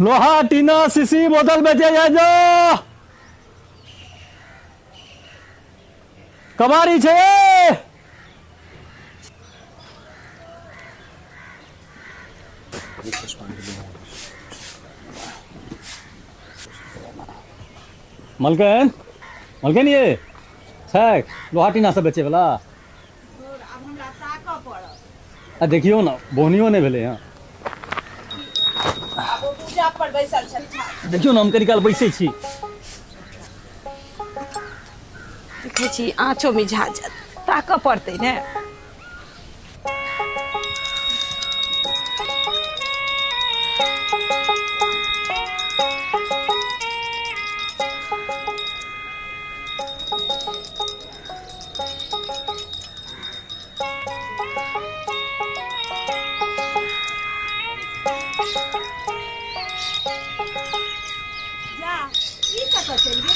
लोहा टीना शीशी बोतल बेचे जाय जो कबाड़ी छै मलकन मलकन ये छै लोहा टीना सब बेचे वाला। आब हमरा ताकऽ पड़त। आ देखियौ ने, बोहनियो नहि भेलै हँ। आब ओ पूजा पर बैसल छथिन। देखियौ ने, हम कनी काल बैसै छी। देखै छी आँचो मिझा जायत, ताकऽ पड़तै ने। जा, ई कतऽ चलि गेल?